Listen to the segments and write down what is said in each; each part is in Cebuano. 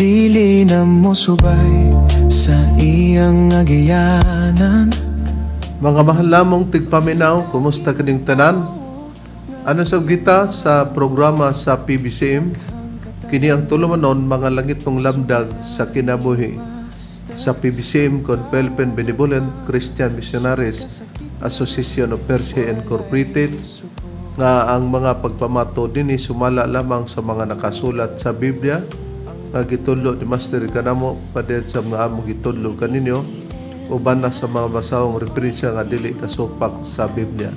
Dili na mo subay sa iyang agianan. Mga mahal namong tigpaminaw, kumusta kining tanan? Ano sa kita sa programa sa PBCM? Kini ang tulumanon, mga langitnong lamdag sa kinabuhi, sa PBCM kon Philippine Benevolent Christian Missionaries Association of Persia Incorporated, nga ang mga pagpamato dinhi sumala lamang sa mga nakasulat sa Biblia nga gitudlo ni Master kanamo, padayon sa mga among gitudlo kaninyo, uban na sa mga basahong referensya nga dili kasupak sa Biblia.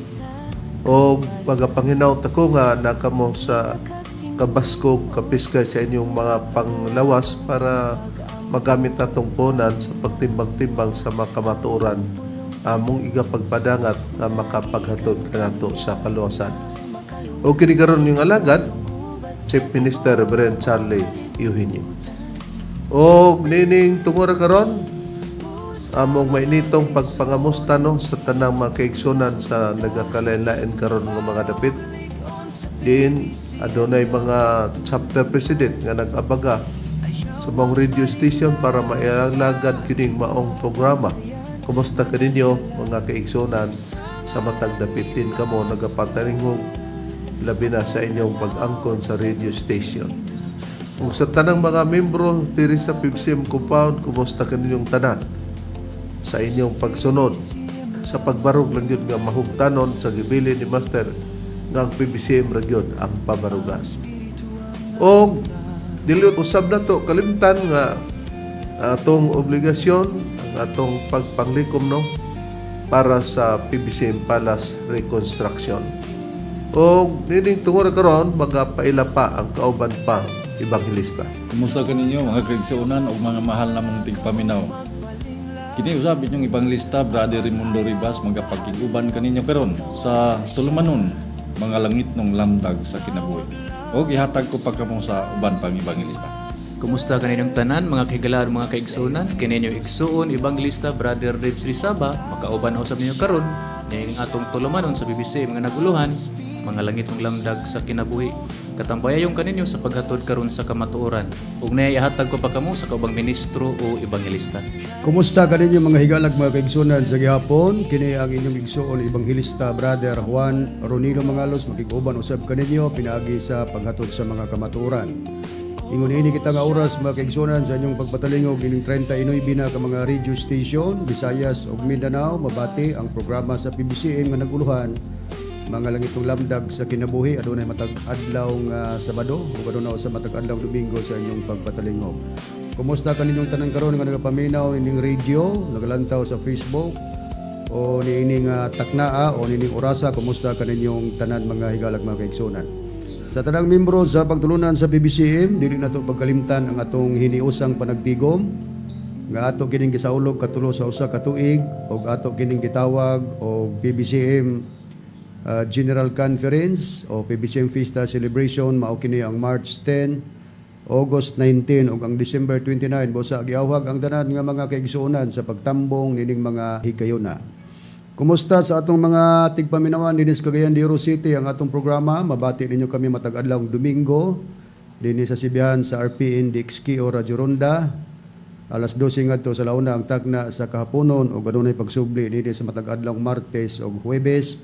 O pagapanginaw ta ko nga nakamo sa kabaskog, kapiskay sa inyong mga panglawas para magamit natong punan sa pagtimbang-timbang sa mga kamatuoran among igapagpadangat nga makapaghatod kanato sa kaluwasan. O kini karon yung alagad, Chief Minister Reverend Charlie Eugenio. O nining tungura karon, among mainitong pagpangamusta, no, sa tanang mga kaigsunan sa nagakalain-lain karon nga mga dapit. Din adunay mga chapter president nga nag-abaga sa mga radio station para maialagad kining maong programa. Kumusta kaninyo, mga kaigsunan, sa matag dapit din kamo nagapatalingog, labi na sa inyong pag-angkon sa radio station? Ug sa tanang mga membro diri sa PBCM compound, kumusta kaninyong tanan sa inyong pagsunod sa pagbarog lang yun nga mahugtanon sa gibili ni Master nga ang PBCM ra gyud ang pabarugan? O dili usab nato kalimtan nga atong obligasyon, ang atong pagpanglikom, no, para sa PBCM Palace reconstruction. O nining tungod karon, magapaila pa ang kauban pa ebanghelista. Kumusta kaninyo, mga kaigsuonan ug mga mahal namong tigpaminaw? Kini usab inyong ebanghilista, Brother Raimundo Rivas, magapakig-uban kaninyo karon sa tulumanon, mga langitnong lamdag sa kinabuhi. O gihatag ko pa kamo sa uban pang ebanghelista. Kumusta kaninyong tanan, mga kahigalaan, mga kaigsuonan? Kini inyong igsuon ebanghelista, Brother Ribs Rizaba, makauban usab ninyo karon ning atong tulumanon sa PBCM nga naguluhan, mga langitnong lamdag sa kinabuhi. Katambayayon kaninyo sa paghatod karon sa kamatuoran. Ug naihatag ko pa kamo sa kaubang ministro o ebanghelista. Kumusta kaninyo, mga higalag, mga kaigsunan, sa gihapon? Kini ang inyong igsuon ebanghelista, Brother Juan Ronilo Mangalos, makig-uban usab kaninyo pinaagi sa paghatod sa mga kamatuoran. Ingon ini kita nga oras, mga kaigsunan, sa inyong pagpatalingog ining 39 na ka mga radio station, Visayas ug Mindanao, mabati ang programa sa PBCM nga naguluhan, mga langitong lamdag sa kinabuhi, adunay matag adlaw nga Sabado ug adunay sa matag adlaw Domingo sa inyong pagpatalingog. Kumusta kaninyong tanan karon nga nagapaminaw ining radio, nagalantaw sa Facebook o niining taknaa o niining orasa? Kumusta kaninyong tanan, mga higalag, mga kaigsunan? Sa tanang membro sa pagtulunan sa PBCM, dili nato pagkalimtan ang atong hiniusang panagtigom nga ato kining gisaulog katulo sa 1 ka tuig og ato kining gitawag og PBCM General Conference o PBCM Fiesta Celebration. Mao kini ang March 10, August 19 ug ang December 29. Busa giawhag ang tanan nga mga kaigsuonan sa pagtambong nining mga higayuna. Kumusta sa atong mga tigpaminawan dinhi sa Cagayan de Oro City? Ang atong programa, mabati ninyo kami matag adlaw Domingo dinhi sa sibihan sa RPN DXK o Radyo Ronda, alas 12 ngadto sa launa ang takna sa kahaponon, ug adunay pagsubli dinhi sa matag adlaw Martes ug Huwebes,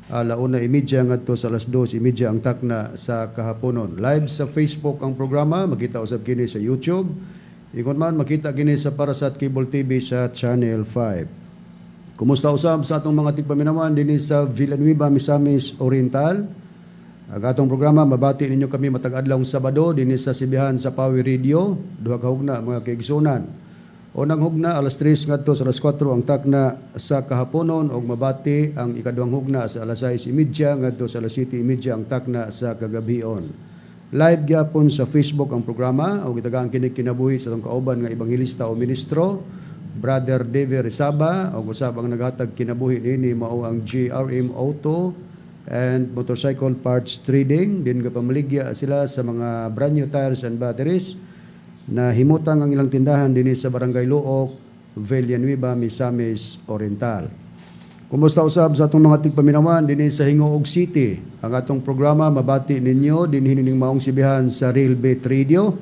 1:30 ngadto sa alas 2:30 ang takna sa kahaponon. Live sa Facebook ang programa, makita usab kini sa YouTube. Ingon man makita kini sa Parasat Cable TV sa Channel 5. Kumusta usab sa atong mga tigpaminawan dinhi sa Villanueva, Misamis Oriental? Ang atong programa, mabati ninyo kami matag adlaw Sabado dinhi sa sibihan sa Power Radio, duha ka hugna, mga kaigsunan. Unang hugna, alas 3 ngadto sa alas 4 ang takna sa kahaponon, ug mabati ang ikaduhang hugna sa alas 6:30 ngadto sa alas 7:30 ang takna sa kagabion. Live gyapon sa Facebook ang programa ug gitagaan kini kinabuhi sa atong kauban nga ebanghelista o ministro, Brother David Rizaba, ug usab ang naghatag kinabuhi niini mao ang GRM Auto and Motorcycle Parts Trading. Din gapamaligya sila sa mga brand new tires and batteries na himutang ang ilang tindahan dinhi sa Barangay Looc, Villanueva, Misamis Oriental. Kumusta usab sa atong mga tigpaminawan dinhi sa Gingoog City? Ang atong programa, mabati ninyo dinhi nining maong sibihan sa Real Bit Radio.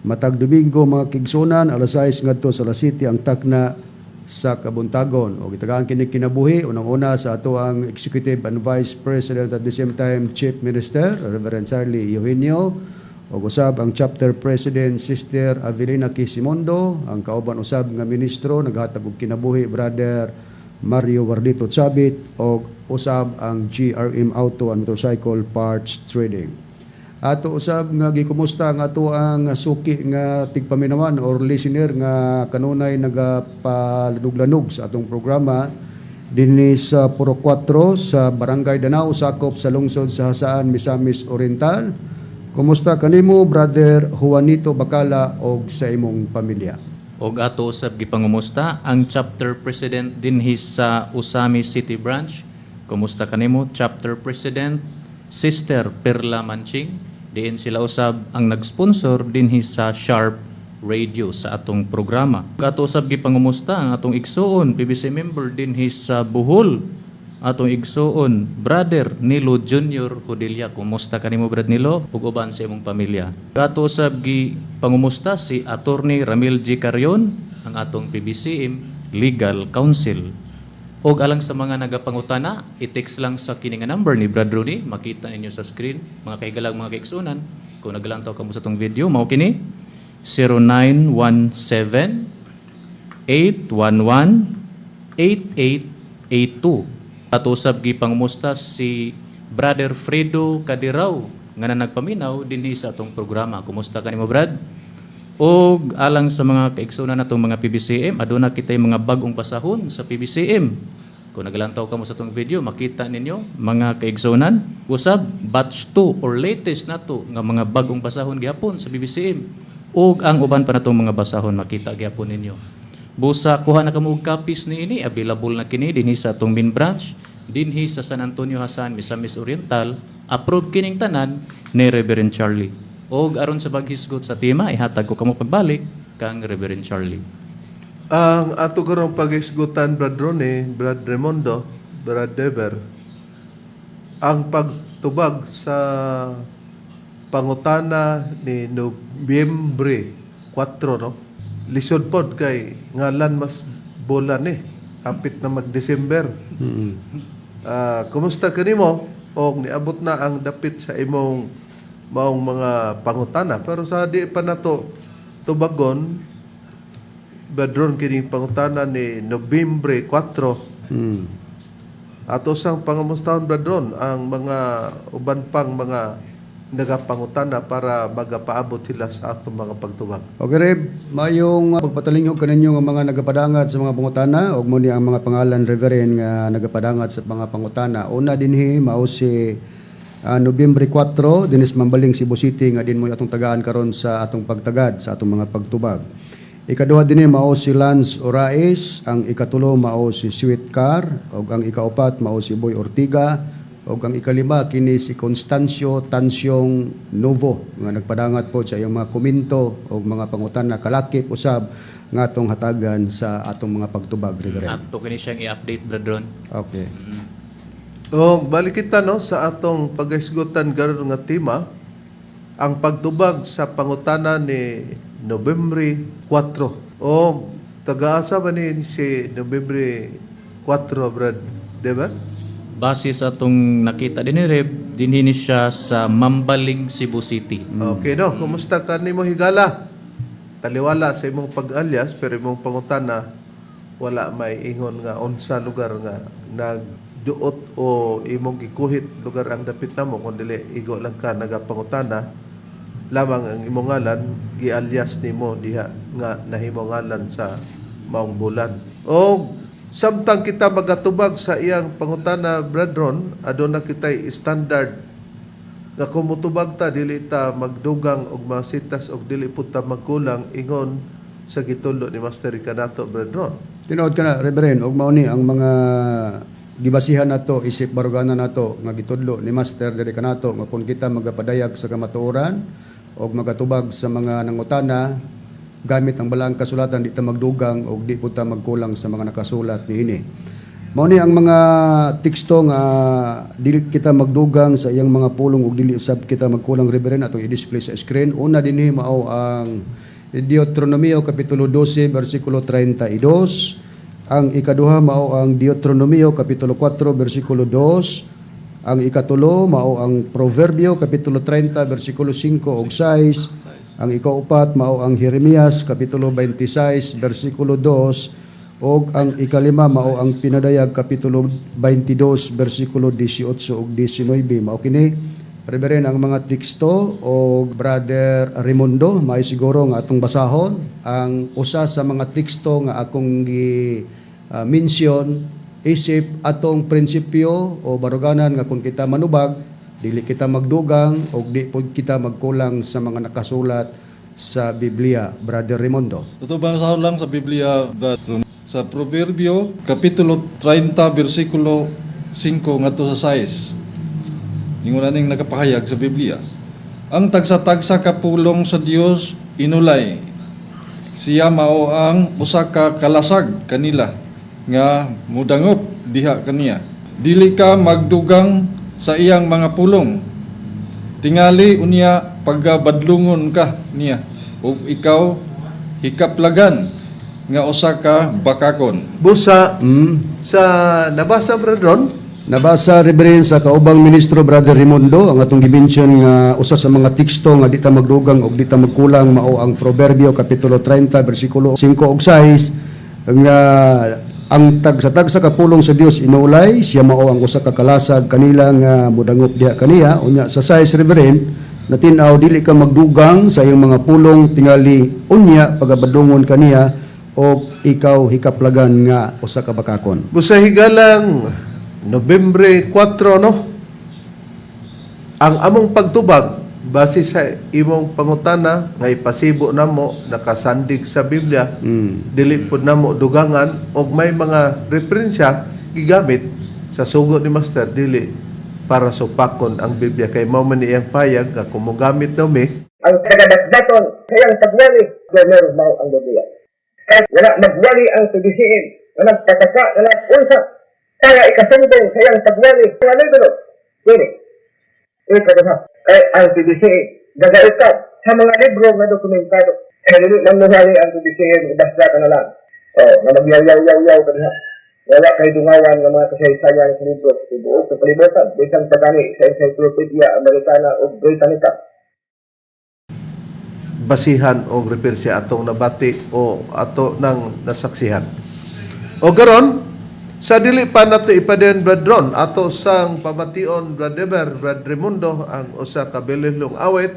Matag Domingo, mga kaigsuonan, alas 6 ngadto sa alas 7 ang takna sa kabuntagon. O gitagaan kini kinabuhi unang-una sa ato ang Executive and Vice President, at the same time Chief Minister, Reverend Charlie Eugenio, ug usab ang Chapter President, Sister Avelina Quisimondo, ang kauban usab nga ministro naghatag og kinabuhi, Brother Mario Wardito Chabit, og usab ang GRM Auto and Motorcycle Parts Trading. Ato usab nga gikumusta ang ato ang suki nga tigpaminawan or listener nga kanunay nagapalanog-lanog sa atong programa dinhi sa Puro 4 sa Barangay Danao, sakop sa lungsod sa Jasaan, Misamis Oriental. Kumusta kanimo, Brother Juanito Bacala, og sa imong pamilya? Og ato usab gipangumusta ang chapter president dinhi sa Ozamiz City Branch. Kumusta kanimo, Chapter President Sister Perla Manching? Diin sila usab ang nag-sponsor dinhi sa Sharp Radio sa atong programa. Ug ato usab gipangumusta ang atong igsuon PBC member dinhi sa Bohol, atong igsuon Brother Nilo Junior Hodilla. Kumusta kanimo, Brad Nilo, ug uban sa imong pamilya? Ato usab gi pangumusta si Attorney Ramil G. Carion, ang atong PBCM Legal Counsel. Og alang sa mga nagapangutana, i-text lang sa kini nga number ni Brad Rooney, makita ninyo sa screen, mga kahigalang, mga kaigsuonan. Kung nagalantaw kamo sa atong video, mao kini 0917 811 8882. Ato usab gipangumusta si Brother Fredo Kadiraw nga na nagpaminaw dinhi sa atong programa. Kumusta kanimo, Brad? Og alang sa mga kaigsuonan natong mga PBCM, aduna kitay mga bag-ong basahon sa PBCM. Kung naglantaw kamo sa atong video, makita ninyo, mga kaigsuonan, usab batch 2 or latest nato nga mga bag-ong basahon gihapon sa PBCM. Ug ang uban pa natong mga basahon makita gihapon ninyo. Busa kuha na kamo og copies niini, available na kini dinhi sa atong main branch, dinhi sa San Antonio, Jasaan, Misamis Oriental. Approve kining tanan ni Reverend Charlie. Og aron sa paghisgot sa tema, ihatag ko kamo pagbalik kang Reverend Charlie. Ang ato karong paghisgutan, Brad Ronnie, Brad Raimondo, Brad Dever, ang pagtubag sa pangutana ni Nobyembre 4, no? Lisod pod kay ngalan mas bulan eh. Hapit na mag-December. Ah, kumusta kanimo? Og niabot na ang dapit sa imong maong mga pangutana. Pero sa di pa nato tubagon, Badron, kini pangutana ni Nobyembre 4. Ato sang pangamustahon, Bradron, ang mga uban pang mga nagapangutana para magapaabot sila sa atong mga pagtubag. Okay, Reb, mayong pagpatalinghog kaninyo nga mga nagapadangat sa mga pangutana ug mo ni ang mga pangalan, Reverend, nga nagapadangat sa mga pangutana. Una dinhi mao si Nobyembre 4 dinis Mambaling, Cebu City, nga din mo atong tagaan karon sa atong pagtagad sa atong mga pagtubag. Ikaduha dinhi mao si Lance Orais, ang ikatulo mao si Sweet Car, ug ang ikaupat mao si Boy Ortiga, ug ang ikalima kini si Constancio Tansyong Novo nga nagpadangat po sa iyang mga komento o mga pangutana kalakip usab nga atong hatagan sa atong mga pagtubag, Reverend. Ato kini siyang i-update, Brad Ron. Okay. O balik kita, no, sa atong paghisgutan karon nga tema, ang pagtubag sa pangutana ni Nobyembre 4. O taga-asa ba ni si Nobyembre 4, Brad? Di ba? Base sa atong nakita din ni Reb, dinhi ni siya sa Mambaling, Cebu City. Okay, no? Kumusta ka nimo, higala? Taliwala sa imong pag-alias, pero imong pangutana wala may ingon nga unsa lugar nga nagduot o imong gikuhit lugar ang dapit namo, kun dili igo lang ka nagapangutana lamang ang imong ngalan gialias nimo diha nga nahimo ngalan sa maong bulan. O samtang kita magatubag sa iyang pangutana, Brethren, aduna kitay standard nga kung mutubag ta, dili ta magdugang og masitas og dili pud ta magkulang ingon sa gitulo ni Master kanato, Brethren. Tinuod ka na, Reverend, ug mao ni ang mga gibasihan nato isip baruganan nato nga gitudlo ni Master diri kanato nga kung kita magapadayag sa kamatuoran og magatubag sa mga nangutana gamit ang balaang kasulatan, di ta magdugang og di pud ta magkulang sa mga nakasulat niini. Mao ni ang mga teksto nga dili kita magdugang sa iyang mga pulong ug dili sab kita magkulang, Reverend, atong i-display sa screen. Una dinhi mao ang Deuteronomio kapitulo 12 bersikulo 32. Ang ikaduha mao ang Deuteronomio kapitulo 4 bersikulo 2. Ang ikatulo mao ang Proverbio kapitulo 30 bersikulo 5 ug 6. Ang ikaupat mao ang Jeremias kapitulo 26 bersikulo 2 ug ang ikalima mao ang Pinadayag kapitulo 22 bersikulo 18 ug 19. Mao kini, Reverend, ang mga teksto o Brother Raimundo, may siguro nga atong basahon ang usa sa mga teksto nga akong gi mention isip atong prinsipyo o baruganan nga kung kita manubag, dili kita magdugang o di pud kita magkulang sa mga nakasulat sa Biblia, Brother Raimundo. Ito ba lang sa Biblia, Brad? Sa Proverbio, Kapitulo 30, versikulo 5 ngadto sa 6. Ingon aning nakapahayag sa Biblia. Ang tagsa-tagsa ka pulong sa Dios inulay. Siya mao ang usa ka kalasag kanila nga mudangop diha kaniya. Dili ka magdugang sa iyang mga pulong. Tingali unya pagabadlungon ka niya ug ikaw hikaplagan nga usa ka bakakon. Busa sa nabasa, Brother Ron. Nabasa, Reverend, sa kaubang ministro Brother Raimundo ang atong gimension nga usa sa mga teksto nga di ta magdugang og di ta magkulang mao ang Proverbio kapitulo 30 bersikulo 5 ug 6 nga ang tagsa-tagsa ka pulong sa Dios inulay, siya mao ang usa ka kalasag kanila nga mudangop diha kaniya. Unya sa 6, Reverend, natin-aw dili ka magdugang sa iyang mga pulong, tingali unya pagabadlungon kaniya o ikaw hikaplagan nga usa ka bakakon. Busa higalang Nobyembre 4, no? Ang among pagtubag base sa imong pangutana nga ipasibo namo nakasandig sa Biblia, dili pud namo dugangan og may mga referensya gigamit sa sugo ni Master, dili para supakon ang Biblia kay mao man iyang payag nga kung mogamit daw mi Ang tagadasdaton sa iyang pagwali, Gomer mao ang Biblia. Kahit wala magwali ang PBCM, na nagpataka, na nag-unsa, para ikasumbong sa iyang pagwali, mga libro, dili. Ikaduha, kay ang PBCM, gagaitan sa mga libro nga dokumentado. Kaya dili man muhali ang PBCM, basta ka na lang. O, na magyaw-yaw-yaw-yaw ka diha. Wala kay dungawan nga mga kasaysayan sa libro sa tibuok sa kalibutan, bisan pa gani sa Encyclopedia Americana o Britannica. Basihan o referensya atong nabati o ato nang nasaksihan. O karon sa dili pa nato ipaden, Brad Ron, ato sang pamation, Brad Eber, Brad Raimundo, ang usa ka bililong awit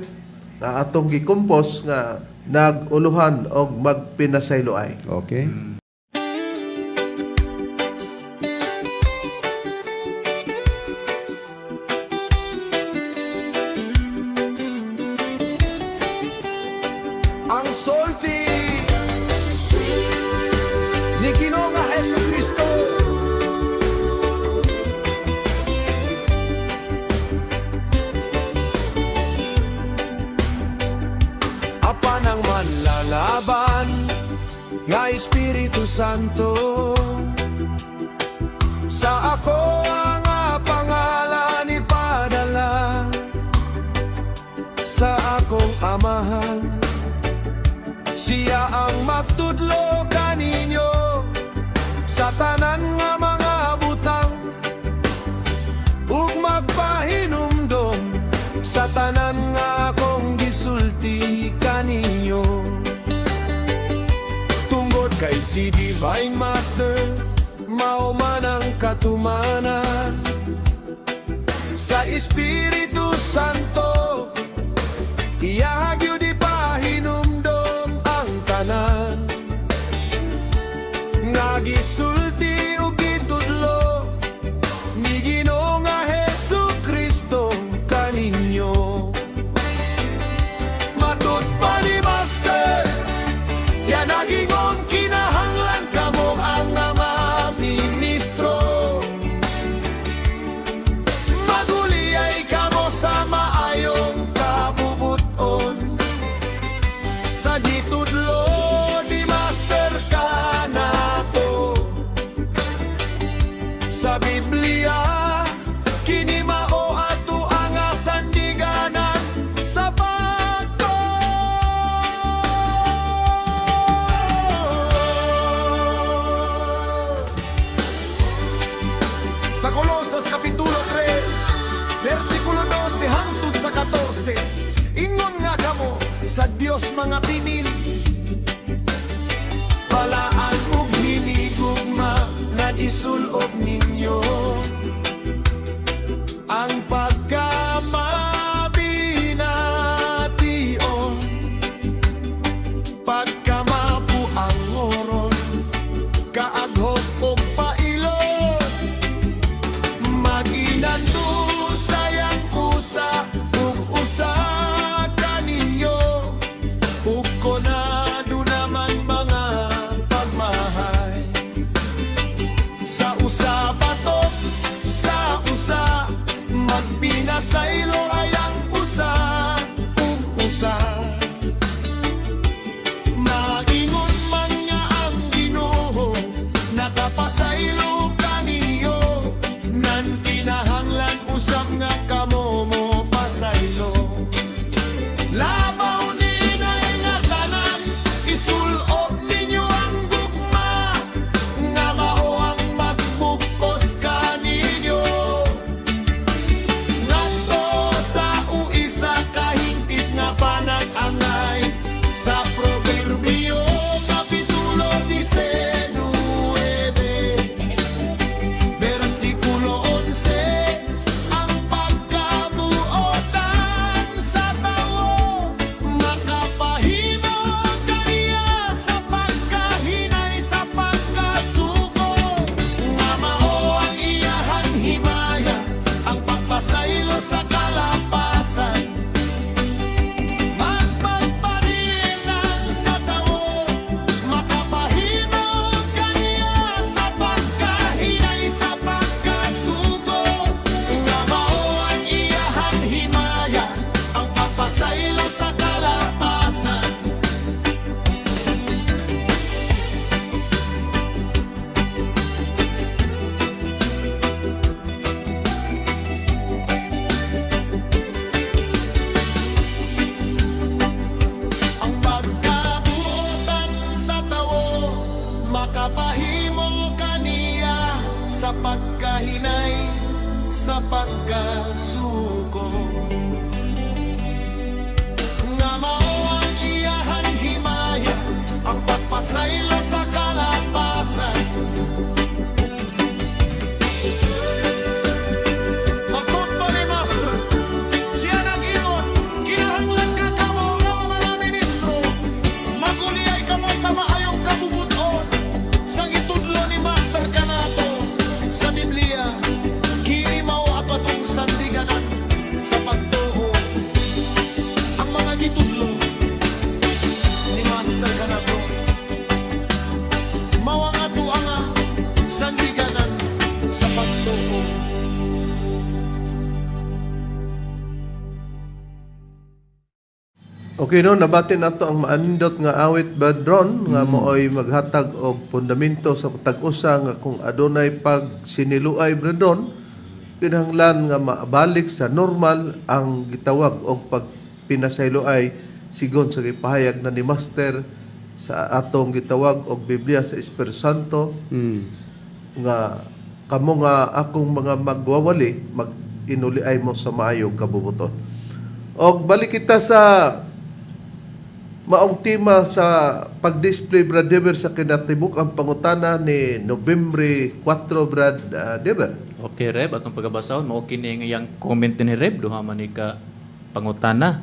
nga atong gikompos nga nag-uluhan og magpinasayloay. Okay. Ang sulti ni Ginoong Hesus Kristo. Apan ang manlalaban nga Espiritu Santo sa ako ang pangalan ipadala sa akong amahan, siya ang magtudlo kaninyo sa tanan nga mga butang ug magpahinumdom sa tanan nga akong gisulti kaninyo. Tungod kay si Divine Master mao man ang katumanan sa Espiritu Santo, iya gyud ipahinumdom ang tanan nga gisulti ug gitudlo ni Ginoong Hesus Kristo kaninyo. Matud pa ni Master, siya nagingon kinahanglan kamo ang mga ministro. Maguliyay kamo sa maayong kabubuton sa gitudlo ni Master kanato. Dios mga pinil. Balaan ug hinigugma na isulob ninyo ang pagkamabination, pagkamapuangoron, kaaghop og pailon, maginandusay ang usa ug usa kaninyo, ug konado naman mga pagmahay sa usa batok sa usa, magpinasaylo ay ang usa ug usa. Maingon man nga ang Ginoo nakapasaylo kaniyo, nan kinahanglan usab nga kamo mo pasaylo. Labaw ninay nga tanan, isulob ninyo ang gugma nga mao ang magbugkos kaninyo ngadto sa uisa kahingpit nga panag-angay sa Proverbio Kapitulo 19, versikulo 11: ang pagkabuotan sa tawo makapahimo kaniya sa pagkahinay sa pagkasuko, nga mao ang iyahang himaya, ang pagpasaylo sa kalapasan. Magpagparilan sa tawo makapahimo kaniya sa pagkahinay sa pagkasuko, nga mao ang iyahang himaya, ang pagpasaylo sa kalapasan. Ang pagkabuotan sa tawo makapahimo kaniya sa pagkahinay sa pagkasuko, nga mao ang iyahan himaya, ang pagpasaylo sa kalapasan. Matod pa ni Master, siya nag-ingon, kinahanglan ka kamo nga mga ministro, maguliyay kamo sa maayong kabubuton, sa gitudlo ni Master kanato sa Biblia, kini mao atong sandiganan sa pagtuo. Ang mga gitudlo ni Master kanato, mao ang ato ang sandiganan sa pagtuo. Okay no, nabati nato ang maanindot nga awit, Badron, nga mooy maghatag og pundamento sa tag-usa nga kung adunay pag siniluay, Bradron, kinahanglan nga maabalik sa normal ang gitawag og pagpinasayloay sigon sa gipahayag na ni Master sa atong gitawag og Biblia sa Espiritu Santo, nga kamo nga akong mga magwawali, mag inuliay mo sa maayong kabubuton. Og balik kita sa maong tema sa pag-display, Brad Dever, sa kinatibuk ang pangutana ni Nobyembre 4, Brad Dever. Okay, Reb, atong pagabasahon mao kini nga iyang comment ni Reb, duha man ni ka pangutana.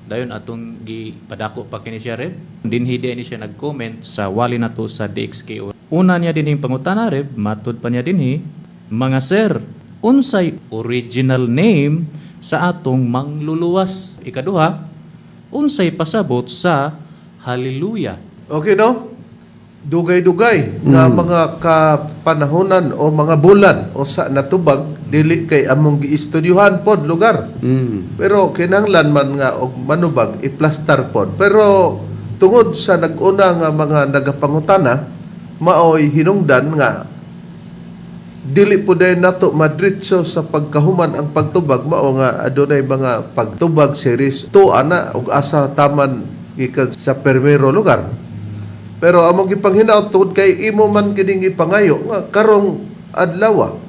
Dayon atong gipadako pa kini siya, Reb. Dinhi di ni siya nag-comment sa wali nato sa DXKO. Una niya dinhing pangutana, Reb, matud pa niya dinhi, "Mga sir, unsay original name sa atong mangluluwas?" Ikaduha, unsay pasabot sa hallelujah? Okay no? Dugay-dugay nga mga kapanahonan o mga bulan o sa natubag dili kay among giistudyuhan pod lugar. Pero kinahanglan man nga og manubag iplastar pod. Pero tungod sa nag-una nga mga nagapangutana, maoy hinungdan nga dili po dayon nato madritso sa pagkahuman ang pagtubag, mao nga adunay mga pagtubag series 2 ana ug asa taman gikan sa permero lugar. Pero among gipanghinaot tungod kay imo man kining gipangayo nga karong adlaw,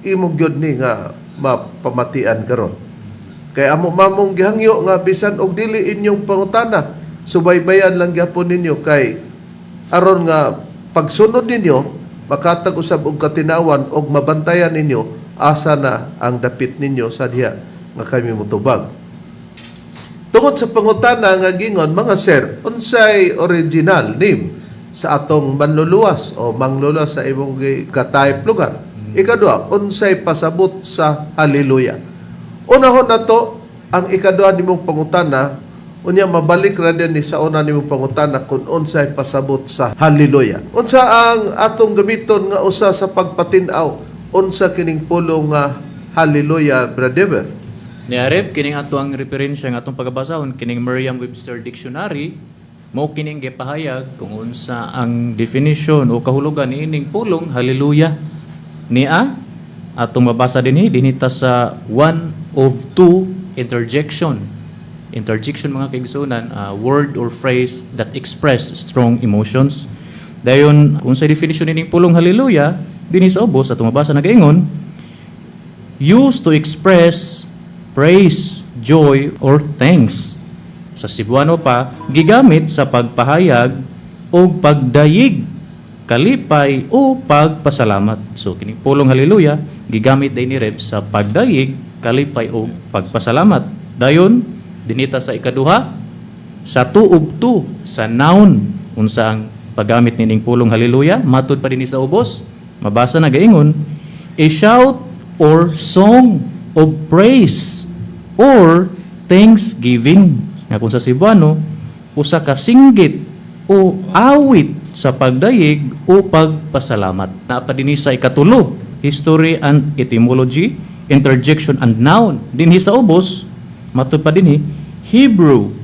imo gyud ni nga mapamatian karon. Kay amo mamong gihangyo nga bisan og dili inyong pangutana Subaybayan lang gyapon ninyo kay aron nga pagsunod ninyo makatag usab og katinawan og mabantayan ninyo asa na ang dapit ninyo sa diha nga kami motubag. Tungod sa pangutana nga gingon, "Mga sir, unsay original name sa atong manluluwas o mangluluwas sa imong ka-type lugar? Ikaduha, unsay pasabot sa hallelujah?" Unahon nato ang ikaduha nimong pangutana, unya mabalik ra din ni sa una nimong pangutana kung unsay pasabot sa hallelujah. Unsa ang atong gamiton nga usa sa pagpatin-aw unsa kining pulong nga hallelujah, Brother? Ni Areb, kining ato ang referensya nga atong pagabasahon, kining Merriam-Webster Dictionary, mao kining gipahayag kung unsa ang definition o kahulugan niining pulong hallelujah. Nia atong mabasa dinhi dinhi ta sa one of two interjection. Interjection, mga kaigsunan, word or phrase that express strong emotions. Dayon kung sa definition nining pulong hallelujah dinhi sa ubos atong mabasa, nagaingon, used to express praise, joy, or thanks. Sa Cebuano pa, gigamit sa pagpahayag o pagdayig, kalipay o pagpasalamat. So kining pulong hallelujah, gigamit din ni Reb sa pagdayig, kalipay o pagpasalamat. Dayon, dinita sa ikaduha, sa two of two, sa noun, unsa ang paggamit nining pulong hallelujah, matud pa dinhi sa ubos, mabasa na gaingon, a shout or song of praise or thanksgiving. Nga kung sa Cebuano, usa ka singgit o awit sa pagdayig o pagpasalamat. Naa pa dinhi sa ikatulo, history and etymology, interjection and noun. Dinhi sa ubos, matud pa dinhi, Hebrew,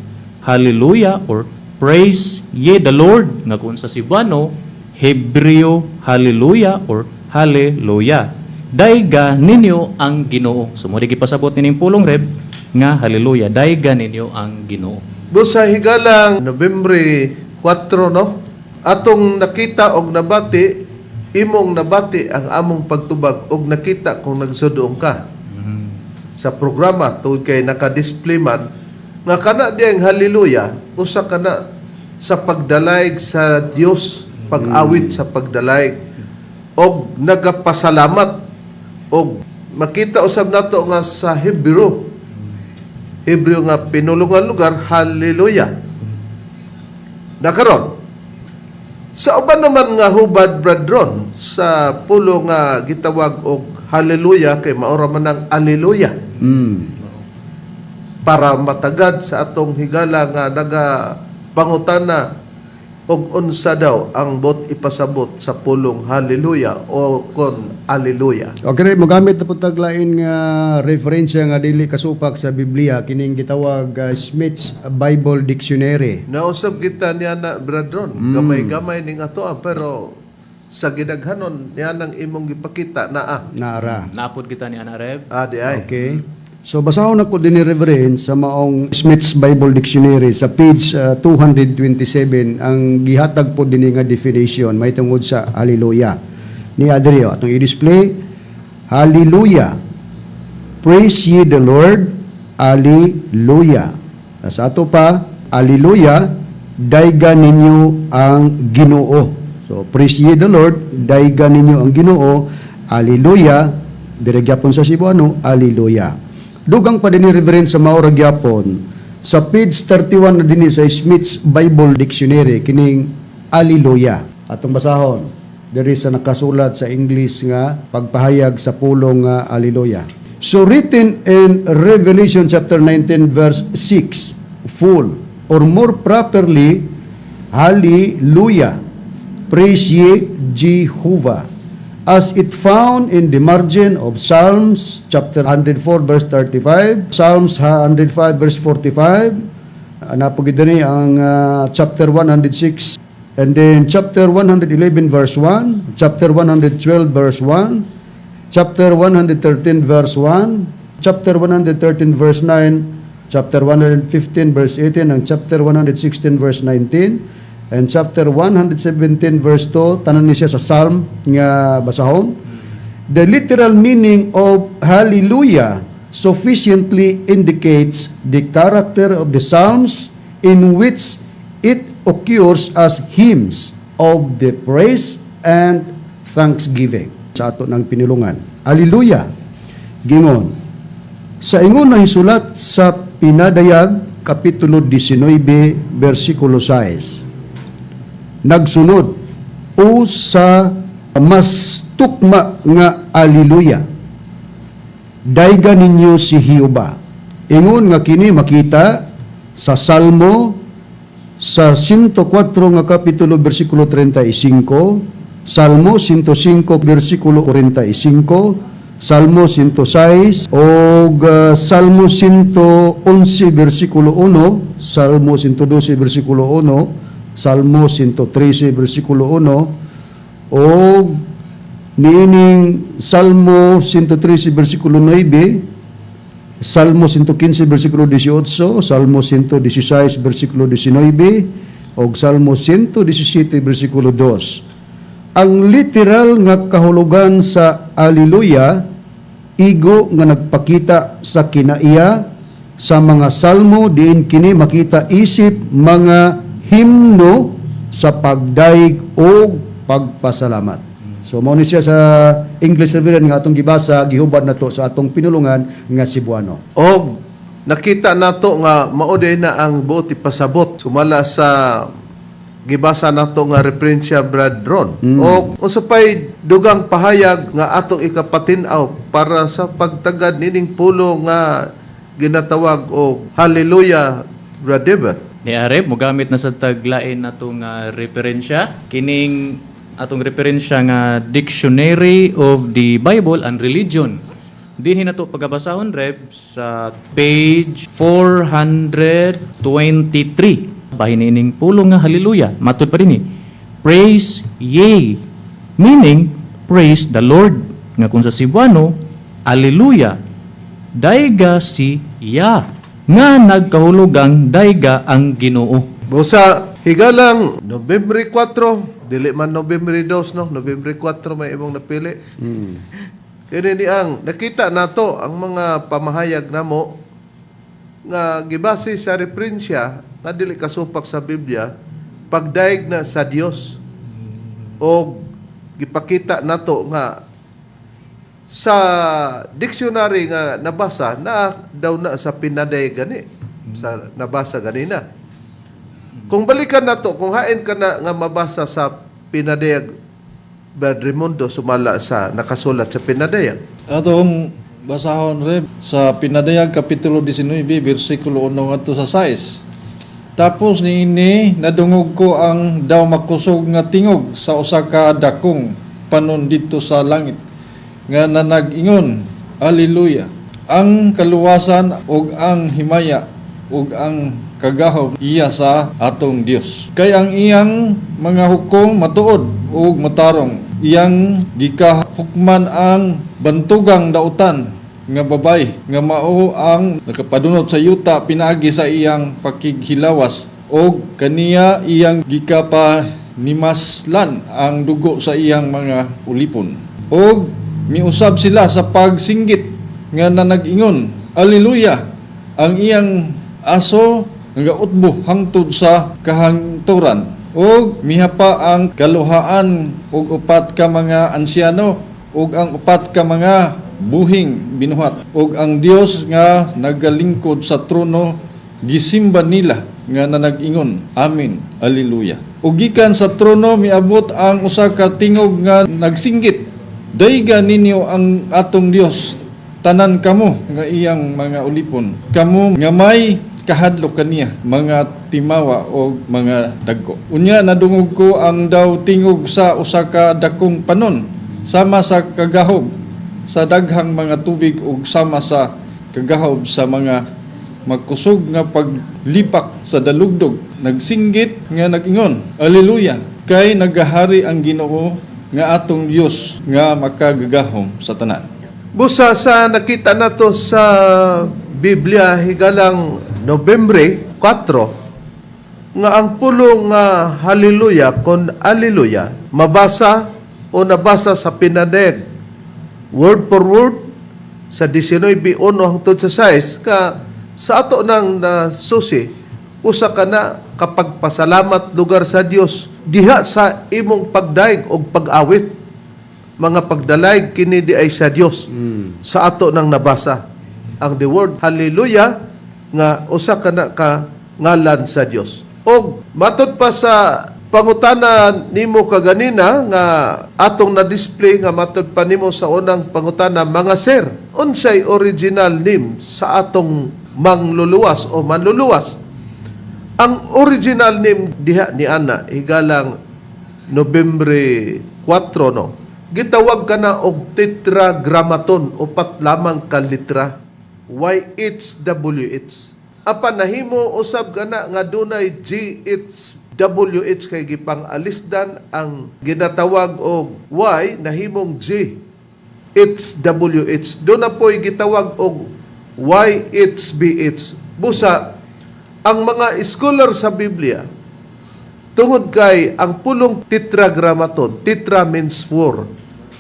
hallelujah or praise ye the Lord. Nga kung sa Cebuano, Hebreo, hallelujah or hallelujah. Dayga ninyo ang Ginoo. So mo gipasabot nining pulong, Reb, nga hallelujah. Dayga ninyo ang Ginoo. Do sa higalang Nobyembre 4, no, atong nakita og nabati, imong nabati ang among pagtubag og nakita kung nagsudoong ka sa programa tungod kay naka-display man nga kana diyang hallelujah usa kana sa pagdalayg sa Dios, pag-awit sa pagdalayg og nagapasalamat, og makita usab nato nga sa Hebreo Hebreo nga pinulungan lugar, hallelujah. Na karon sa uban naman nga hubad, Bradron, sa pulo nga gitawag og hallelujah kay maora man ang alleluia para matagad sa atong higala nga naga pangutana og unsa daw ang bot ipasabot sa pulong hallelujah o kon alleluia. Okay, mogamit na po taglain nga referensya nga dili kasupak sa Biblia, kining gitawag Smith's Bible Dictionary. Nausab kita niya na, Bradron, gamay-gamay ning ato ah, pero sa gidaghanon niya nang imong gipakita naa. Naara. Napod kita ni Ana, Reb. Ah, di ay. Okay. So basahon ako din ni Reverend sa maong Smith's Bible Dictionary sa page 227 ang gihatag po dinhi nga definition may tungod sa hallelujah. Ni Adrio atong i-display, hallelujah. Praise ye the Lord. Alleluia. Sa ato pa, alleluia, dayga ninyo ang Ginoo. So praise ye the Lord, dayga ninyo ang Ginoo. Alleluia, dire gyapon sa Cebuano, alleluia. Dugang pa din ni Reverend sa mao ra gyapon sa page 31 na dinhi sa Smith's Bible Dictionary kining alleluia. Atong basahon diri sa nakasulat sa English nga pagpahayag sa pulong nga alleluia. So written in Revelation chapter 19 verse 6, full or more properly hallelujah, praise ye Jehovah, as it found in the margin of Psalms chapter 104 verse 35, Psalms 105 verse 45, naa po gid dinhi ang chapter 106 and then chapter 111 verse 1, chapter 112 verse 1, chapter 113 verse 1, chapter 113 verse 9, chapter 115 verse 18, and chapter 116 verse 19, and chapter 117 verse 2, tanan ni siya sa Psalm nga basahon. The literal meaning of hallelujah sufficiently indicates the character of the Psalms in which It occurs as hymns of the praise and thanksgiving. Sa ato ng pinulungan. Alleluia. Gingon. Sa ingon na hisulat sa Pinadayag, Kapitulo 19, versikulo 6. Nagsunod, o sa mas tukma nga Alleluia. Dayga ninyo si Jehova. Ingon nga kini makita sa Salmo sa 104 nga kapitulo bersikulo 35, Salmo 105 bersikulo 45, Salmo 106 og Salmo 111 bersikulo 1, Salmo 112 bersikulo 1, Salmo 113 bersikulo 1 og niining Salmo 113 bersikulo 9, Salmo 115 versikulo 18, Salmo 116 versikulo 19, ug Salmo 117 versikulo 2. Ang literal nga kahulugan sa Alleluia, igo nga nagpakita sa kinaiya sa mga salmo diin kini makita isip mga himno sa pagdayeg og pagpasalamat. So mao ni siya sa English Reverend nga atong gibasa, gihubad na to sa atong pinulungan nga Cebuano. Og nakita nato nga mao diay na ang buot ipasabot sumala sa gibasa nato nga referensya, Brad Ron. Og unsa pay dugang pahayag nga atong ikapatin-aw para sa pagtagad nining pulong nga ginatawag og Hallelujah, Brad Dever? Ni Arep, mogamit na sa taglain natong referensya. Kining atong referensya nga Dictionary of the Bible and Religion. Dinhi nato pagabasahon, Reb, sa page 423. Bahin ining pulong nga Hallelujah. Matud pa dinhi. Praise ye, meaning praise the Lord. Nga kung sa Cebuano, Alleluia. Dayga si Ya. Nga nagkahulugang dayga ang Ginoo. Busa higalang Nobyembre 4, dili man Nobyembre 2, no, Nobyembre 4 may imong napili. Kini ni ang nakita nato ang mga pamahayag namo nga gibase sa referensya nga dili kasupak sa Biblia, pagdaig na sa Dios o gipakita nato nga sa dictionary nga nabasa na daw na sa pinaday gani sa nabasa ganina. Kung balikan nato kung hain ka na nga mabasa sa pinadayag, Brad Raimundo, sumala sa nakasulat sa pinadayag? Atong basahon, Reb, sa Pinadayag kapitulo 19 bersikulo 1 ngadto sa 6. Tapos niini nadungog ko ang daw makusog nga tingog sa usa ka dakong panon didto sa langit nga nanag-ingon, "Alleluia! Ang kaluwasan ug ang himaya ug ang kagahom iya sa atong Dios. Kay ang iyang mga hukom matuod ug matarong. Iyang gikahukman ang bantugang dautan nga babay nga mao ang nakapadunot sa yuta pinaagi sa iyang pakighilawas, og kaniya iyang gikapanimaslan ang dugo sa iyang mga ulipon." Og miusab sila sa pagsinggit nga nanag-ingon, "Alleluia! Ang iyang aso nga utbo hangtod sa kahangturan." Og mihapa ang kaluhaan og upat ka mga ansyano ug ang upat ka mga buhing binuhat ug ang Dios nga nagalingkod sa trono gisimba nila nga nanag-ingon, "Amen, Alleluia." Ug gikan sa trono miabot ang usa ka tingog nga nagsinggit, "Dayga ninyo ang atong Dios, tanan kamo nga iyang mga ulipon, kamo nga may kahadlok kaniya, mga timawa o mga dagko." Unya nadungog ko ang daw tingog sa usa ka dakong panon sama sa kagahob sa daghang mga tubig ug sama sa kagahob sa mga makusog nga paglipak sa dalugdog, nagsinggit nga nag-ingon, "Alleluia! Kay nagahari ang Ginoo nga atong Dios nga makagagahom sa tanan." Busa sa nakita nato sa Biblia higalang Nobyembre 4 nga ang pulong nga Hallelujah kon Alleluia mabasa o nabasa sa pinadeg word for word sa 19:1 hangtod sa 6 ka sa ato nang nasusi. Usa ka na kapagpasalamat lugar sa Dios diha sa imong pagdaig og pag-awit. Mga pagdalayg kini di ay sa Dios sa ato nang nabasa ang the word hallelujah nga usa ka na ka ngalan sa Dios. Og matod pa sa pangutana nimo kaganina nga atong na-display nga matod pa nimo sa unang pangutana, mga sir, unsay original name sa atong mangluluwas o manluluwas? Ang original name diha ni ana, higalang Nobyembre 4, no, gitawag ka na og tetragrammaton, upat lamang ka litra, YHWH. Apan nahimo usab kana nga dunay GHWH kay gipang alisdan ang ginatawag og Y, nahimong G HWH. Doon na po'y gitawag og YHBH. Busa ang mga scholar sa Biblia, tungod kay ang pulong tetragrammaton, tetra means four,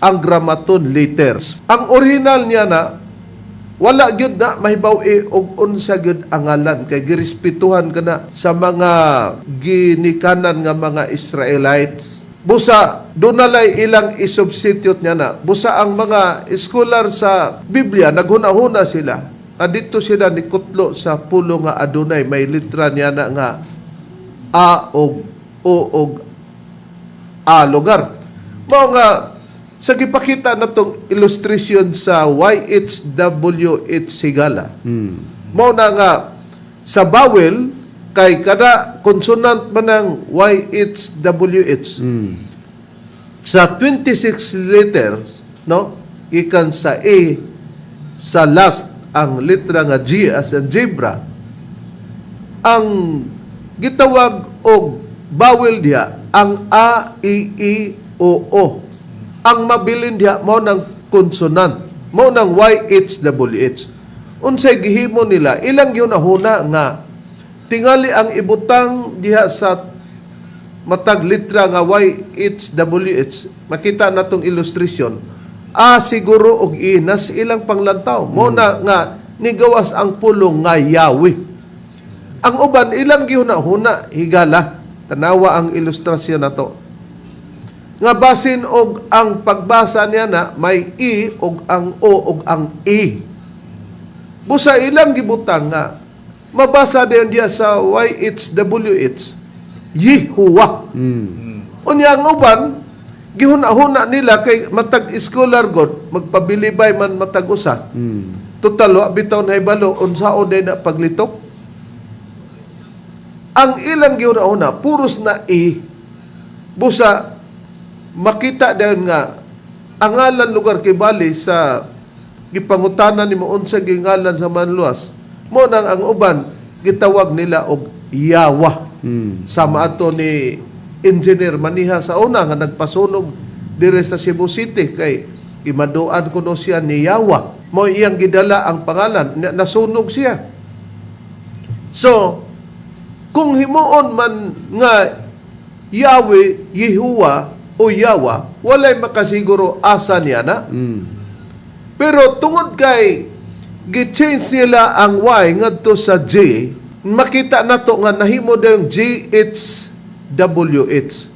ang grammaton letters. Ang original niya na wala gyud na mahibaw-i og unsa gyud ang ngalan kay girespetuhan kana sa mga ginikanan nga mga Israelites. Busa dunalay ilang isubstitute niya na. Busa ang mga scholar sa Biblia naghuna-huna sila. Adito sila ni kutlo sa pulo nga adunay may litra niya na nga A og O og A lugar. Mao nga sa gipakita na tong illustration sa YHWH, higala. Mao na nga sa vowel kay kada consonant man ang YHWH. Sa 26 letters, no? Gikan sa A sa last ang letra nga G as in zebra. Ang gitawag og vowel diha ang A, I, E, O, O. Ang mabilin diha mao nang consonant, mao nang Y, H, W, H. Unsay gihimo nila? Ilang gihuna nga tingali ang ibutang diha sa matag litra nga Y, H, W, H. Makita natong illustration. A siguro og E nas ilang panglantaw. Mo na nga nigawas ang pulong nga Yahweh. Ang uban ilang gihuna-huna, higala. Tanawa ang ilustrasyon nato. Nga basin og ang pagbasa niya na may E og ang O og ang E. Busa ilang gibutang nga mabasa din diya sa YHWH, Yehuwa. Unya ang uban gihuna-huna nila kay matag scholar god magpabilibay man matag usa. Total wa bitaw na hibalo unsaon day na paglitok. Ang ilang gihuna-huna puros na E. Busa makita dayon nga ang ngalan lugar kay bali sa gipangutana nimo unsa gingalan sa manluwas. Mo nang ang uban gitawag nila og Yawa. Sama ato ni Engineer Maniha sa una nga nagpasunog dire sa Cebu City kay imaduan kuno siya ni Yawa. Mo iyang gidala ang pangalan, nasunog siya. So, kung himuon man nga Yahweh, Yehuwa o Yawa, walay makasiguro asa niya na. Pero tungod kay gi-change nila ang Y ngadto sa J, makita nato nga nahimo dayon G H W H.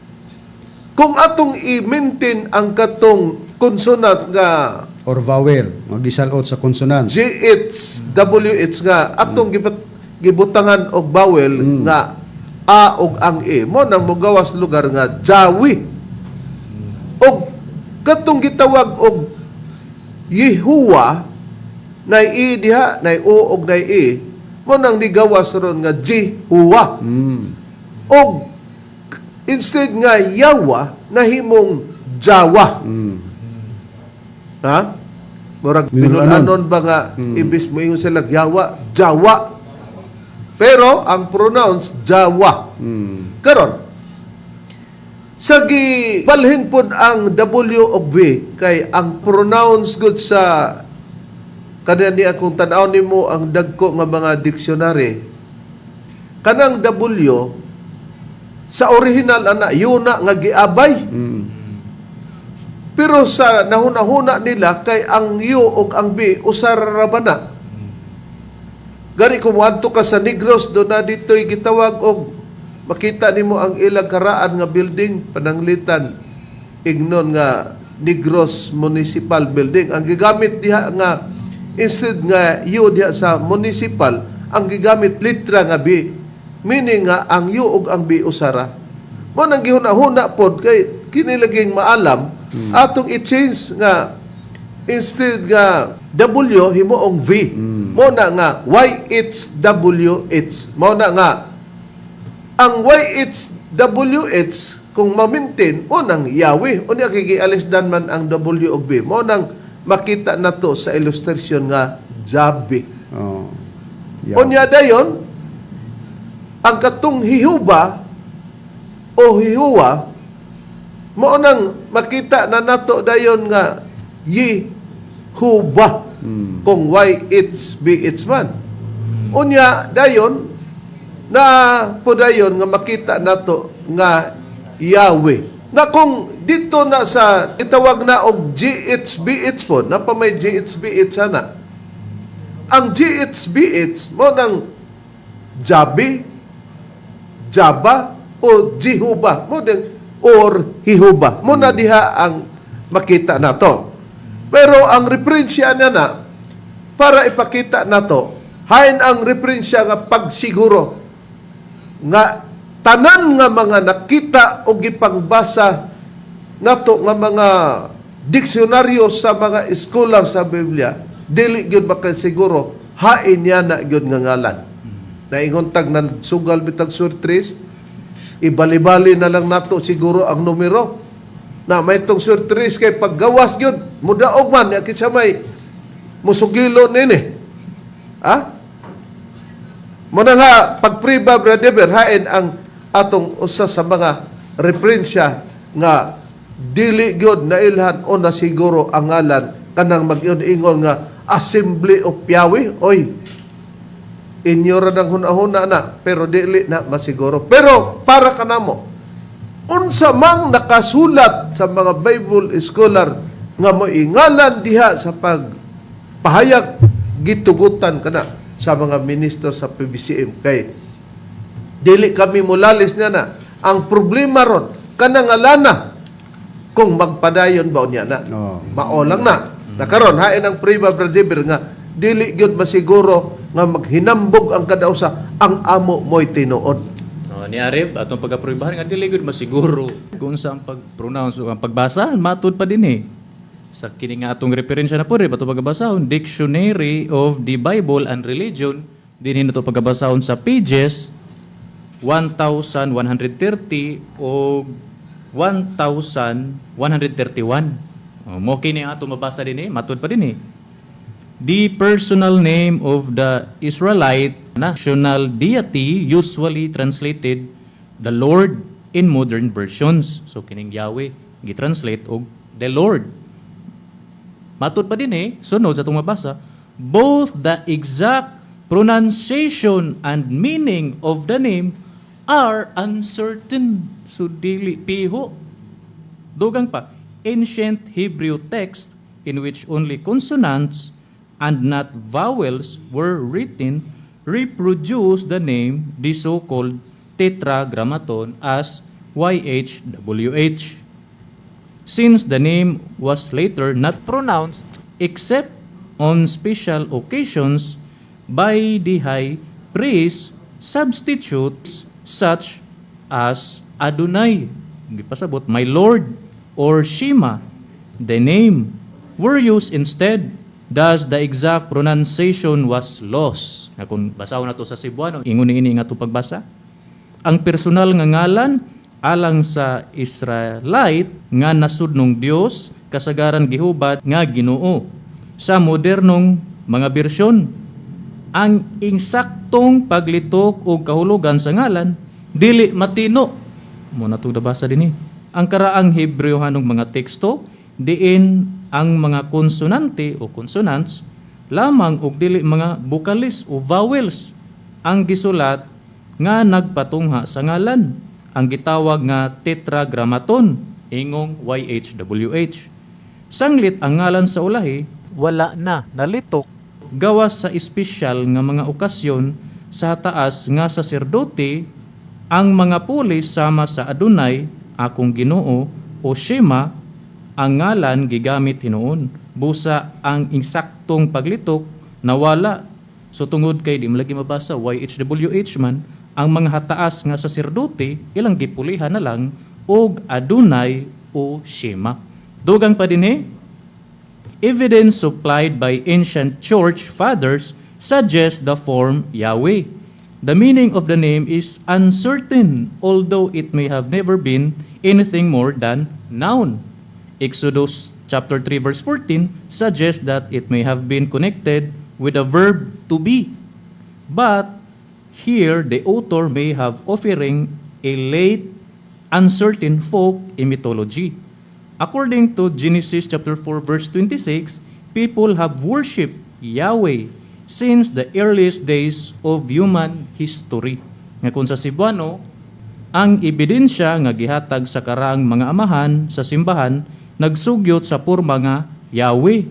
Kung atong i-maintain ang katong consonant nga Or vowel, magisalot sa consonant. G H W H nga atong gibutangan og vowel nga A og ang E, mo nang mogawas lugar nga Jawi. Og katong gitawag og Yehuwa nay E diha, nay O og nay E, mo nang nigawas ron nga Jehuwa. Og instead nga Yawa nahimong Jawa. Ha? Murag Minulanon. pinulanon ba nga imbis mo ingon sila Yawa, Jawa. Pero ang pronounce Jawa. Karon sa gibalhin pod ang W og V kay ang pronounce good sa kanang niya, kung tan-aw nimo ang dagko nga mga dictionary, kanang W sa original ana yuna nga giabay. Pero sa nahuna-huna nila kay ang U ug ang B usa ra ba na. Gani kung moadto ka sa Negros, do na dito'y gitawag og makita nimo ang ilang karaan nga building, pananglitan ignon nga Negros Municipal Building. Ang gigamit diha nga instead nga U diha sa municipal, ang gigamit litra nga B. Meaning nga ang U ug ang B usara. Mo nang gihuna-huna pod kay kini laging maalam atong i-change nga instead nga W himuong V. Mo na nga YHWH. Mo na nga ang YHWH kung ma-maintain mo nang Yahweh. Unya kay gialisdan man ang W ug B. Mo nang makita nato sa illustration nga Jabe. Oh. Yeah. Unya dayon ang katong Hihuba o Hihuwa mao nang makita na nato dayon nga Yehuba kung YHBH man. Unya dayon na po dayon nga makita nato nga Yahweh. Na kung dito na sa itawag na og GHBH po, napa may GHBH sana. Ang GHBH mo nang Jabi, Jaba o Jehuba mo din or Hihuba. Mo na diha ang makita nato. Pero ang referensya niya na para ipakita nato, hain ang referensya nga pagsiguro nga tanan nga mga nakita o gipangbasa nato nga mga diksyonaryo sa mga scholar sa Biblia, dili gyud makasiguro hain niya na gyud nga ngalan. Naingon tag nagsugal bitag surtres, ibalibali na lang nato siguro ang numero. Na may tong surtres kay paggawas gyud mudaog man ya kinsa may musugilo nini. Ha? Muna nga, pagpriba, Brother Bear, hain ang atong usa sa mga referensya nga dili gyud nailhan o nasiguro ang ngalan kanang mag-ingon nga Assembly of Yahweh. Oy, inyo ra nang hunahuna na, pero dili na masiguro. Pero para kanamo, unsa mang nakasulat sa mga Bible scholar nga moingalan diha sa pagpahayag, gitugutan kana sa mga ministro sa PBCM kay dili kami mulalis niya na ang problema ron kanang alana kung magpadayon ba unya na. Oo. Mao lang na. Nakaron hain ang priba, Brother, nga dili gyud masiguro nga maghinambog ang kada usa ang amo mo'y tinuod. Oh, ni Areb, atong pag-aprobahan nga dili gud masiguro kung sa ang pag-pronounce o ang pagbasa, matud pa din eh. Sa kini nga atong referensya na po rin, atong pagabasahon, Dictionary of the Bible and Religion, dinhi na to pagabasahon sa pages 1130 o 1131. Oh, mo kini ang atong mabasa din eh, matud pa din eh. The personal name of the Israelite national deity, usually translated the Lord in modern versions. So kining Yahweh gitranslate og the Lord. Matud pa din eh, sunod sa itong mabasa, both the exact pronunciation and meaning of the name are uncertain. So dili piho. Dugang pa, ancient Hebrew text in which only consonants and not vowels were written reproduce the name, the so-called Tetragrammaton, as YHWH. Since the name was later not pronounced except on special occasions by the high priest, substitutes such as Adonai, gipasabot, my Lord, or Shema, the name, were used instead. Thus, the exact pronunciation was lost. Nga kung basahon na to sa Cebuano, ingon ni ini nga to pagbasa. Ang personal nga ngalan alang sa Israelite nga nasudnong Dios kasagaran gihubad nga Ginoo. Sa modernong mga bersyon, ang insaktong paglitok o kahulugan sa ngalan dili matino. Mo na itong nabasa din eh. Ang karaang Hebreohanong mga teksto diin ang mga konsonante o consonants lamang og dili mga vocalis o vowels ang gisulat nga nagpatungha sa ngalan, ang gitawag nga Tetragrammaton, ingong YHWH. Sanglit ang ngalan sa ulahi wala na nalitok. gawas sa espesyal nga mga okasyon sa taas nga saserdote, ang mga puli sama sa Adonai, akong Ginoo, o Shema, ang ngalan gigamit hinuon. Busa ang insaktong paglitok nawala. So tungod kay di mo lagi mabasa YHWH man, ang mga hataas nga saserdote ilang gipulihan na lang og Adonai o Shema. Dugang pa dinhi. Evidence supplied by ancient church fathers suggests the form Yahweh. The meaning of the name is uncertain, although it may have never been anything more than noun. Exodus chapter 3 verse 14 suggests that it may have been connected with the verb "to be." But here the author may have offering a late, uncertain folk mythology. According to Genesis chapter 4 verse 26, people have worshipped Yahweh since the earliest days of human history. Nga kung sa Cebuano, ang ebidensya nga gihatag sa karaang mga amahan sa simbahan nagsugyot sa porma nga Yahweh.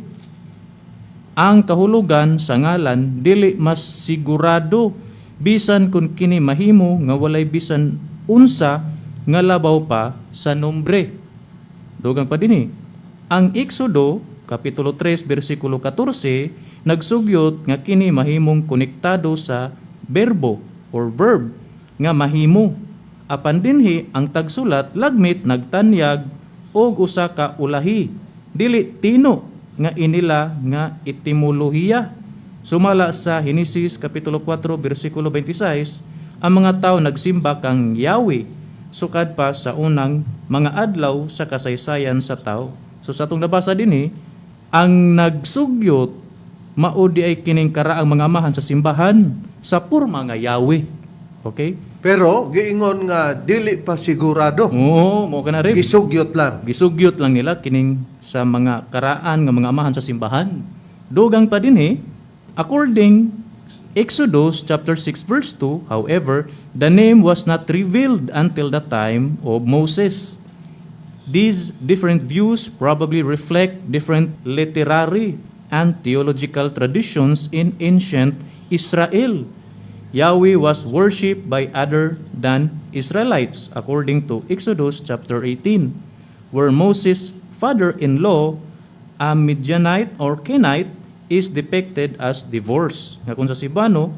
Ang kahulugan sa ngalan dili mas sigurado, bisan kung kini mahimo nga walay bisan unsa nga labaw pa sa nombre. Dugang pa dinhi. Ang Exodo kapitulo 3 bersikulo 14 nagsugyot nga kini mahimong konektado sa berbo or verb nga mahimo. Apan dinhi ang tagsulat lagmit nagtanyag og usa ka ulahi dili tino nga inila nga etimolohiya. Sumala sa Henesis kapitulo 4 bersikulo 26, ang mga tao nagsimba kang Yahweh sukad pa sa unang mga adlaw sa kasaysayan sa tao. So sa atong nabasa dinhi, ang nagsugyot mao di ay kining karaang mga amahan sa simbahan sa porma nga Yahweh. Okay? Pero giingon nga dili pa sigurado. Oo, mao kana rin. Gisugyot lang. Gisugyot lang nila kining sa mga karaan nga mga amahan sa simbahan. Dugang pa dinhi, according Exodus chapter 6 verse 2, however, the name was not revealed until the time of Moses. These different views probably reflect different literary and theological traditions in ancient Israel. Yahweh was worshipped by other than Israelites, according to Exodus chapter 18, where Moses' father-in-law, a Midianite or Kenite, is depicted as divorced. Nga kung sa Cebuano,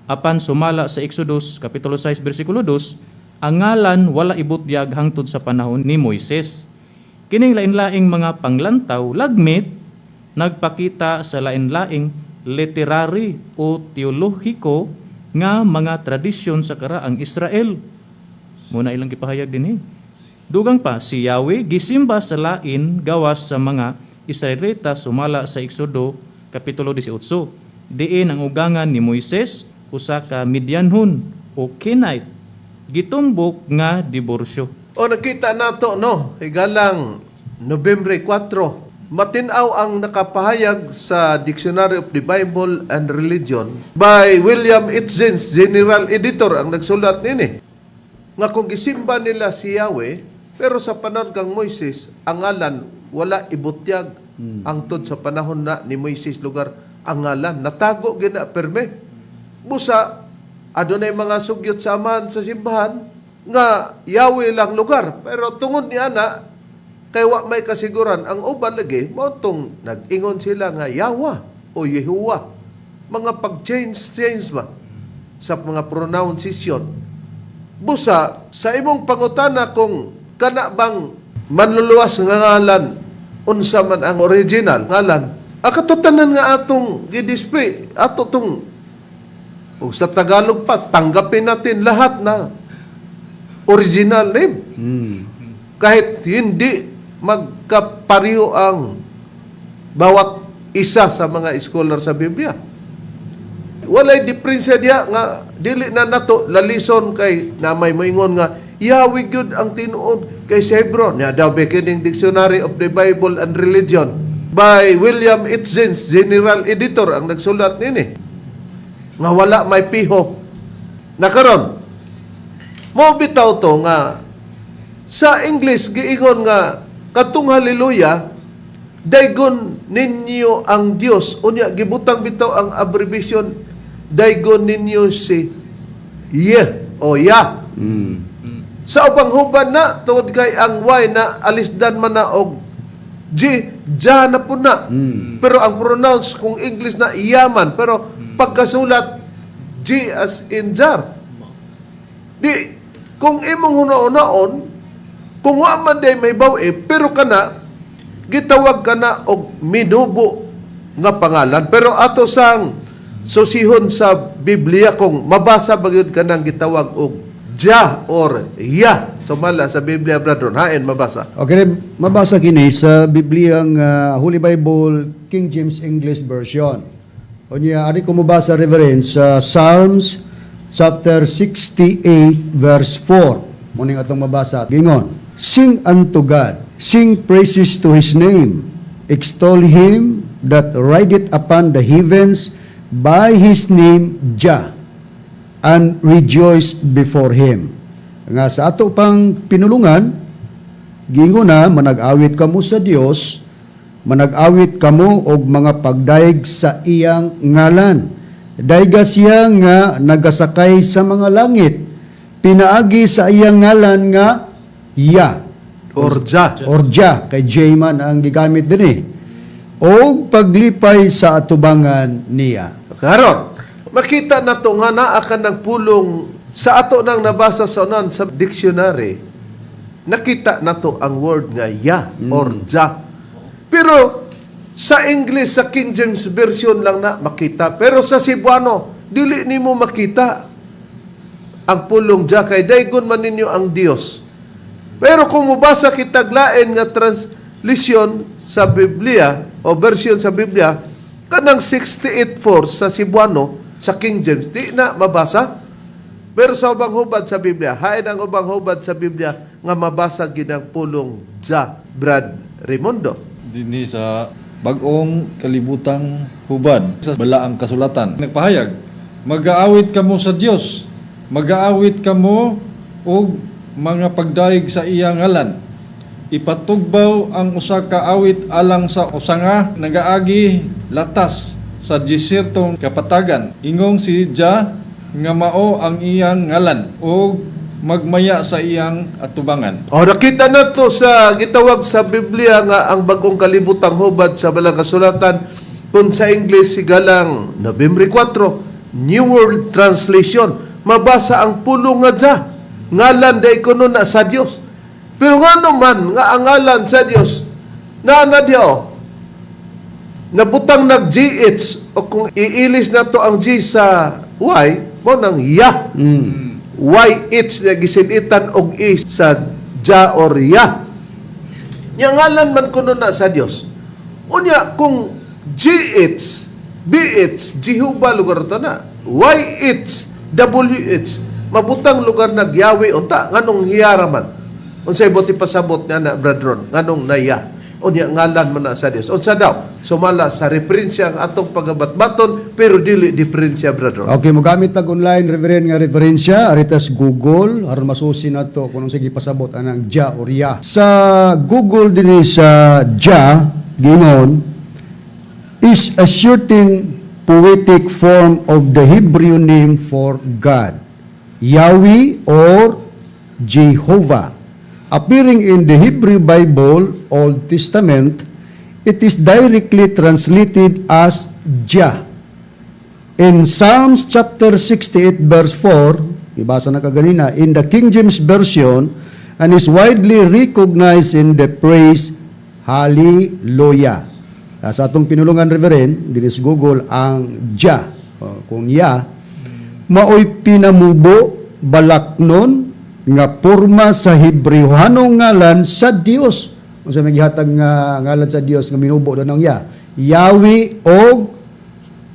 apan sumala sa Exodus kapitulo 6 bersikulo 2, ang ngalan wala ibutyag hangtod sa panahon ni Moises. Kining lain-laing mga panglantaw lagmit nagpakita sa lain-laing literary o teolohiko nga mga tradisyon sa karaang Israel. Muna ilang gipahayag dinhi. Dugang pa, si Yahweh gisimba sa lain gawas sa mga Israelita sumala sa Exodo kapitulo 18. Diin ang ugangan ni Moises, usa ka Midianhon o Kenite, gitumbok nga diborsyo. O nakita nato, no, higalang Nobyembre 4, matinaw ang nakapahayag sa Dictionary of the Bible and Religion by William Itzins, General Editor, ang nagsulat nini. Nga kung gisimba nila si Yahweh, pero sa panahon kang Moises, ang ngalan wala ibutyag angtod sa panahon na ni Moises, lugar ang ngalan natago gina perme. Busa adunay mga sugyot sa amahan sa simbahan nga Yahweh lang lugar, pero tungod ni ana kay wa may kasiguran, ang uban lagi mao tong nag-ingon sila nga Yahweh o Yehuwa, mga pag-change change ba sa mga pronunciation. Busa sa imong pangutana kung kana bang manluluwas nga ngalan, unsa man ang original ngalan, ang katutanan nga atong gi-display ato tong o sa Tagalog pa, tanggapin natin lahat na original name kahit hindi magkapariho ang bawat isa sa mga scholar sa Biblia. Walay diferensya diya nga dili na nato lalison kay na may moingon nga Yahweh gyud ang tinuod kay sa Hebrew. Nya daw kining Dictionary of the Bible and Religion by William Itzins, General Editor, ang nagsulat nini. Nga wala may piho. Nakaron, mo bitaw to nga sa English giingon nga katong hallelujah. Daygon ninyo ang Dios. Unya gibutang bitaw ang abbreviation, daygon ninyo si Ye o Ya. Sa ubang huban na tungod kay ang Y na alisdan man na og G, Ja na po na. Pero ang pronounce kung English na yaman, pero pagkasulat G as in jar. Di kung imong huna-hunaon, kung wa man day may baw-e, pero kana gitawag ka na og minubo nga pangalan. Pero ato sang susihon sa Biblia kung mabasa ba gyud kanang gitawag og Ja or Ya. Sumala sa Biblia, brother, hain mabasa? Okay, mabasa kini sa Biblia nga Holy Bible King James English Version. Unya ari ko mabasa, Reverend, sa Psalms chapter 68 verse 4. Muning atong mabasa. Gingon, "Sing unto God, sing praises to his name. Extol him that rideth upon the heavens by his name Jah and rejoice before him." Nga sa ato pang pinulungan, gingon na, "Manag-awit kamo sa Dios, manag-awit kamo og mga pagdayeg sa iyang ngalan. Dayga siya nga nagasakay sa mga langit, pinaagi sa iyang ngalan nga Ya." Or Ja. Or Ja, kay J man ang gigamit din eh. "Og paglipay sa atubangan niya." Karon, makita na to nga naa ka ng pulong sa ato nang nabasa sa unan sa dictionary. Nakita na to ang word nga Ya or Ja. Pero sa English, sa King James Version lang na makita. Pero sa Cebuano, dili nimo makita ang pulong Ja kay daygon man ninyo ang Dios. Pero kung mubasa kitag lain nga translation sa Biblia o version sa Biblia, kanang 68.4 sa Cebuano, sa King James, di na mabasa. Pero sa ubang hubad sa Biblia, hain ang ubang hubad sa Biblia nga mabasa ginang pulong Ja, Brad Raimundo? Dinhi sa Bag-ong Kalibutang Hubad sa Balaang Kasulatan. Nagpahayag, "Magaawit kamo sa Dios, magaawit kamo og mga pagdayeg sa iyang ngalan. Ipatugbaw ang usa ka awit alang sa usa nga nagaagi latas sa disertong kapatagan. Ingong si Jah nga mao ang iyang ngalan ug magmaya sa iyang atubangan." O, nakita na to sa gitawag sa Biblia nga ang Bagong Kalibutang Hubad sa Balang Kasulatan, kung sa English sigalang Nobyembre 4, New World Translation, mabasa ang pulong nga Ja. Ngalan day kuno na sa Dios. Pero ngano man nga ang ngalan sa Dios na na diya oh, nabutang nag GH o kung iilis na to ang G sa Y mo nang Ya. YH na gisinitan og E sa Ja or Ya. Nya ngalan man kuno na sa Dios. Unya kung GH, BH, Jehovah lugar to na. YH, WH, mabutang lugar nag Yahweh unta, nganong hiyara man? Unsay buot pasabot nga na, Brad Ron? Nganong naya? Unya ngalan man na sa Dios. Unsa daw? Sumala sa referensya ang atong pagabatbaton pero dili diferensya, Brad Ron. Okay, mogamit tag online, Reverend, nga referensya aritas Google aron masusi nato kung unsa gipasabot anang Ja or Ya. Sa Google dinhi sa Ja, gingon, "is a certain poetic form of the Hebrew name for God, Yahweh or Jehovah. Appearing in the Hebrew Bible, Old Testament, it is directly translated as Jah. In Psalms chapter 68 verse 4, ibasa na kaganina, in the King James Version, and is widely recognized in the phrase 'Hallelujah.'" Sa atong pinulungan, Reverend, dinis Google ang Ja, o, kung Ya, maoy pinamubo balaknon nga porma sa Hebreohanong ngalan sa Dios. Unsa may gihatag nga ngalan sa Dios nga minubo doon ang Ya? Yahweh og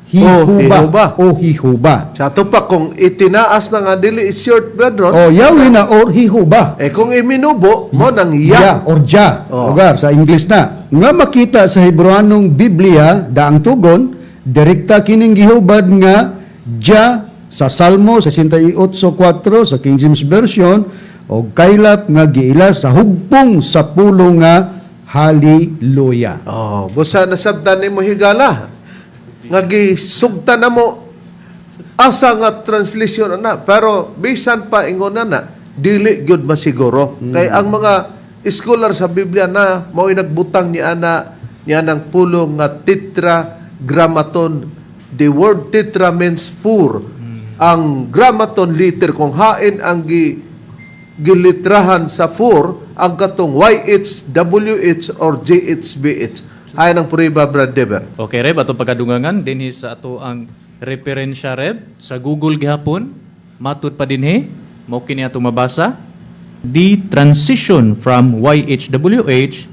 Hihuba. Hihuba. O Hihuba. Sa ato pa kung itinaas na nga dili is short, Brad Ron. O Yahweh na or Hihuba. Eh kung iminubo mo nang Ya. Ya or Ja. Oh. Lugar sa English na. Nga makita sa Hebreoanong Biblia, daang tugon, direkta kining gihubad nga Ja sa Salmo 68:4 sa King James Version o kaylap nga giila sa hugpong sa pulong nga Hallelujah. Oh, busa nasabtan nimo, higala, nga gisugtan na mo asa nga translation ana, pero bisan pa ingon na na, dili gyud masiguro kay ang mga scholar sa Biblia na mao'y nagbutang ni ana niya ng pulong nga tetragrammaton. The word tetra means four. Ang grammaton, letter. Kung hain ang gilitrahan sa 4, ang katong YH, WH or JHBH. Ay ang prueba, Brad Dever. Okay, Reb, atong pagkadungangan dinhi sa ato ang referensya, Reb, sa Google gihapon, matud pa dinhi, mao kini atong mabasa. The transition from YHWH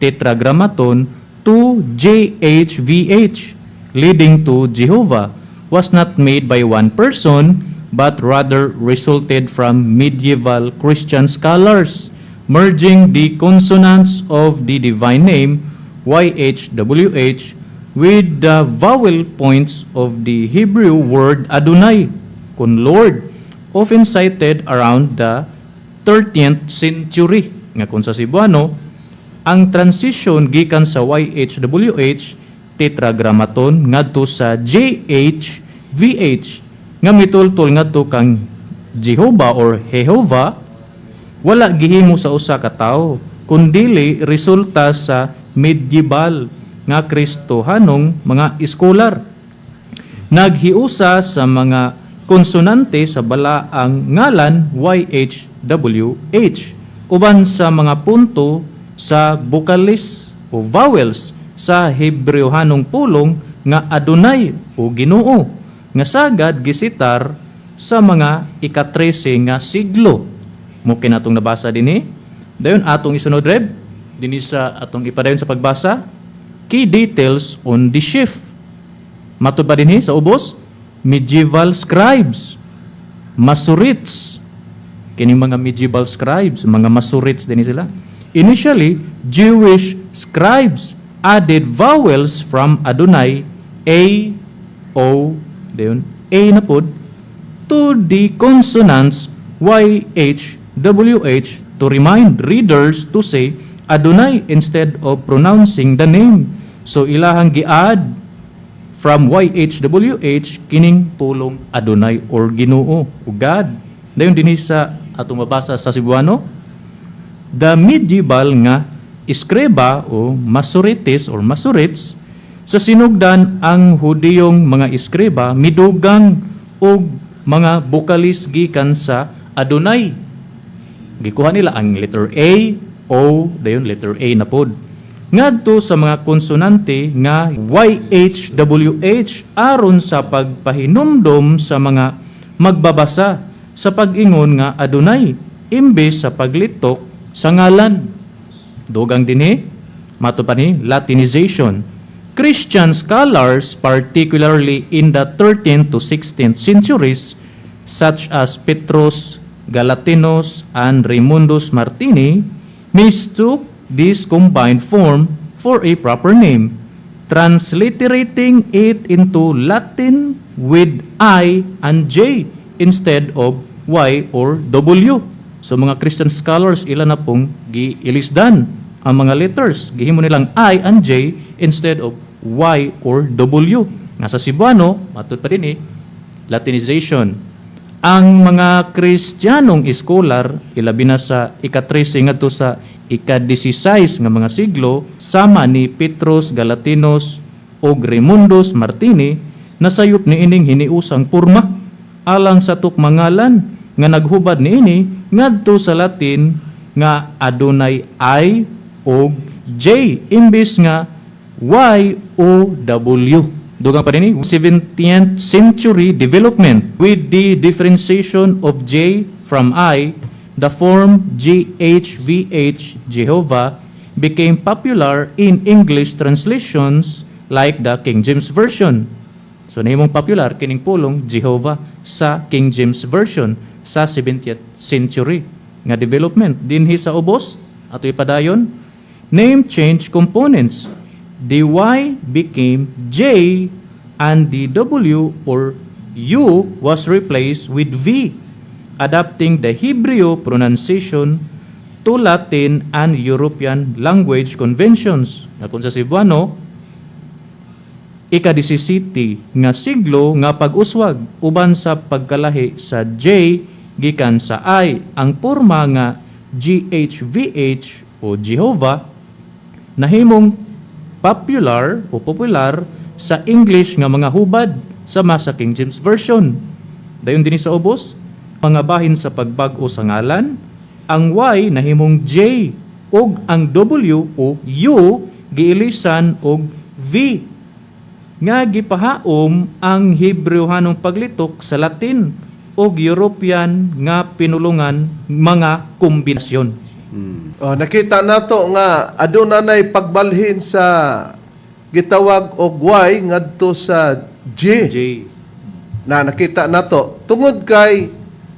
tetragrammaton to JHVH leading to Jehovah was not made by one person but rather resulted from medieval Christian scholars merging the consonants of the divine name YHWH with the vowel points of the Hebrew word Adonai, kun Lord, often cited around the 13th century. Nga kung sa Cebuano, ang transition gikan sa YHWH tetragrammaton ngadto sa JHVH nga mitultol ngadto kang Jehovah or Jehovah wala gihimo sa usa ka tawo kundili resulta sa medieval nga Kristohanong mga iskolar naghiusa sa mga konsonante sa balaang ngalan YHWH uban sa mga punto sa vokalis o vowels sa Hebreohanong pulong nga Adonai o Ginoo nga sagad gisitar sa mga ika-13 nga siglo. Mo kinatong nabasa dinhi. Dayon atong isunod, Reb, dinhi sa atong ipadayon sa pagbasa, key details on the shift. Matud pa dinhi sa ubos, medieval scribes, Masoretes. Kining mga medieval scribes, mga Masoretes din sila. Initially, Jewish scribes added vowels from Adonai, A, O, dayon, A na pod, to the consonants Y, H, W, H to remind readers to say Adonai instead of pronouncing the name. So ilahang gi-add from YHWH kining pulong Adonai or Ginoo o God. Dayon dinhi sa atong mabasa sa Cebuano, the medieval nga escriba o Masoretes or Masoretes. Sa sinugdan, ang Hudiyong mga eskriba midugang og mga bokalis gikan sa Adonai. Gikuha nila ang letter A, O, dayon letter A na pod, ngadto sa mga konsonante nga YHWH aron sa pagpahinumdom sa mga magbabasa sa pag-ingon nga Adonai imbes sa paglitok sa ngalan. Dugang dinhi, mato pa ni Latinization. Christian scholars, particularly in the 13th to 16th centuries, such as Petrus Galatinus and Raimundus Martini, mistook this combined form for a proper name, transliterating it into Latin with I and J instead of Y or W. So mga Christian scholars, ila na pong giilisdan ang mga letters. Gihimo nilang I and J instead of Y or W. Nga sa Cebuano, matud pa din eh, Latinization. Ang mga Kristiyanong iskolar, ilabi na sa ika-13 ngadto sa ika-16 nga mga siglo, sama ni Petrus Galatinos ug Raimundus Martini, nasayop niining hiniusang porma alang sa tukmangalan nga naghubad niini ngadto sa Latin nga adunay I og J imbes nga Y o W. Dugang pa din, 17th century development. With the differentiation of J from I, the form JHVH, Jehovah, became popular in English translations like the King James Version. So nahimong popular kining pulong Jehovah sa King James Version sa 17th century nga development. Dinhi sa ubos ato ipadayon, name change components. The Y became J and the W or U was replaced with V, adapting the Hebrew pronunciation to Latin and European language conventions. Nga kung sa Cebuano, ika-17 nga siglo nga pag-uswag uban sa pagkalahi sa J gikan sa I. Ang porma nga GHVH o Jehovah nahimong popular o popular sa English nga mga hubad sama sa King James Version. Dayon dinhi sa ubos, mga bahin sa pagbag-o sa ngalan, ang Y nahimong J ug ang W o U giilisan og V nga gipahaom ang Hebrewhanong paglitok sa Latin ug European nga pinulungan mga kombinasyon. Oh, nakita nato nga aduna nay pagbalhin sa gitawag og Y ngadto sa J. J. Na nakita nato tungod kay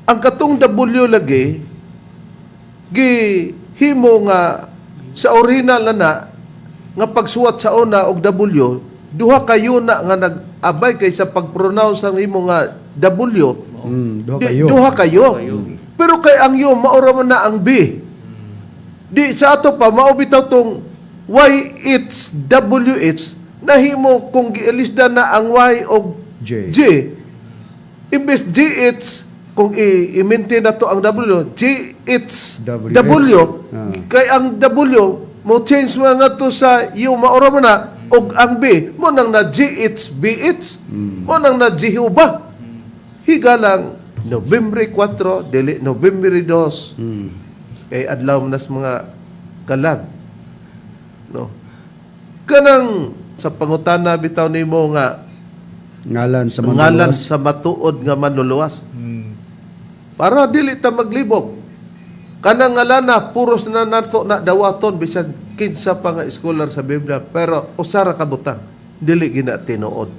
ang katong W lagi gihimo nga sa original na na nga pagsuwat sa una og W, duha kayo na nga nag-abay kay sa pag-pronounce ang imo nga W. Duha Di, kayo. duha kayo. Pero kay ang U, maura man na ang B. Di sa ato pa mao bitaw tong Y it's W H, nahimo kung giilisda na ang Y og J. J. Imbes G it's, kung i-maintain na to ang W, G it's W W, H. Ah. kay ang W mo change mo nga to sa U, maura mo na og ang B mo nang na G it's B it's, mo nang na Jehovah. Higalang Nobyembre 4, dili Nobyembre 2, kay adlaw man nas mga kalag, no? Kanang sa pangutana bitaw nimo nga Ngalan sa ngalan manluluwas. sa matuod nga manluluwas, para dili ta maglibog. Kanang ngalana puros na nato na dawaton bisag kinsa pa nga scholar sa Biblia, pero usa ra ka butang dili gina tinuod.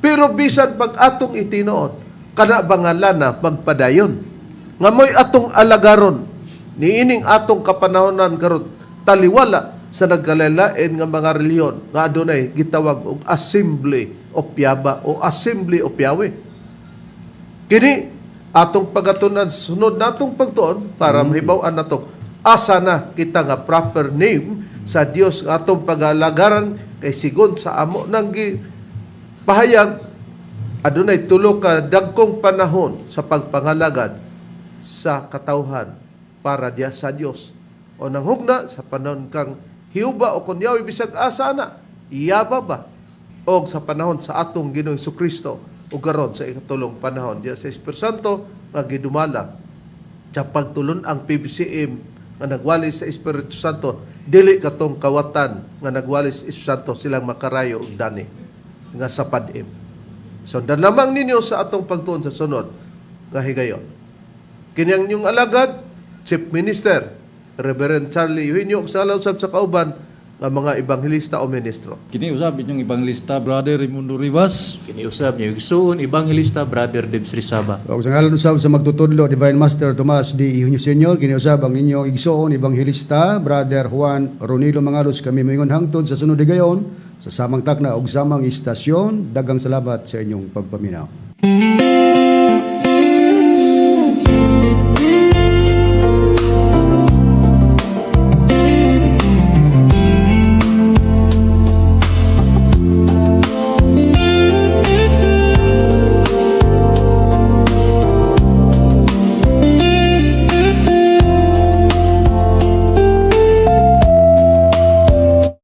Pero bisan pag atong itinuod, kana ba ngalana magpadayon nga mo'y atong alagaron niining atong kapanahonan karon, taliwala sa nagkalalain nga mga relihiyon nga adunay gitawag og Assembly of Yaba o Assembly of Yahweh? Kini atong pagatunan sunod natong pagtuon para mahibaw-an nato asa na kita nga proper name sa Dios nga atong pagalagaran, kay sigon sa amo nang gi pahayag, adunay tulo ka dagkong panahon sa pagpangalagad sa katawhan para diya sa Dios o nanghugna sa panahon kang Hiuba o kun Yahweh, bisag asa na iyaba ba, og sa panahon sa atong Ginoong Kristo, ug karon sa ikatulong panahon diya sa Espiritu Santo nga gidumala sa pagtulon ang PBCM nga nagwali sa Espiritu Santo, dili katong kawatan nga nagwali sa Espiritu Santo silang makarayo og dani nga sa padim. Sundan lamang ninyo sa atong pagtuon sa sunod nga higayon. Kini ang inyong alagad, Chief Minister Reverend Charlie Eugenio, ug sa usab sa kauban nga mga ebanghelista o ministro. Kini usab inyong ebanghilista, Brother Raimundo Rivas. Kini usab niyo igsuon Ebanghelista Brother Debs Rizaba. Og sa ngalan usab sa magtutudlo, Divine Master Tomas D. Eugenio Senior, kini usab ang inyong igsoon Ebanghelista Brother Juan Ronilo Mangalos, kami moingon hangtod sa sunod higayon sa samang takna ug samang istasyon. Daghang salamat sa inyong pagpaminaw.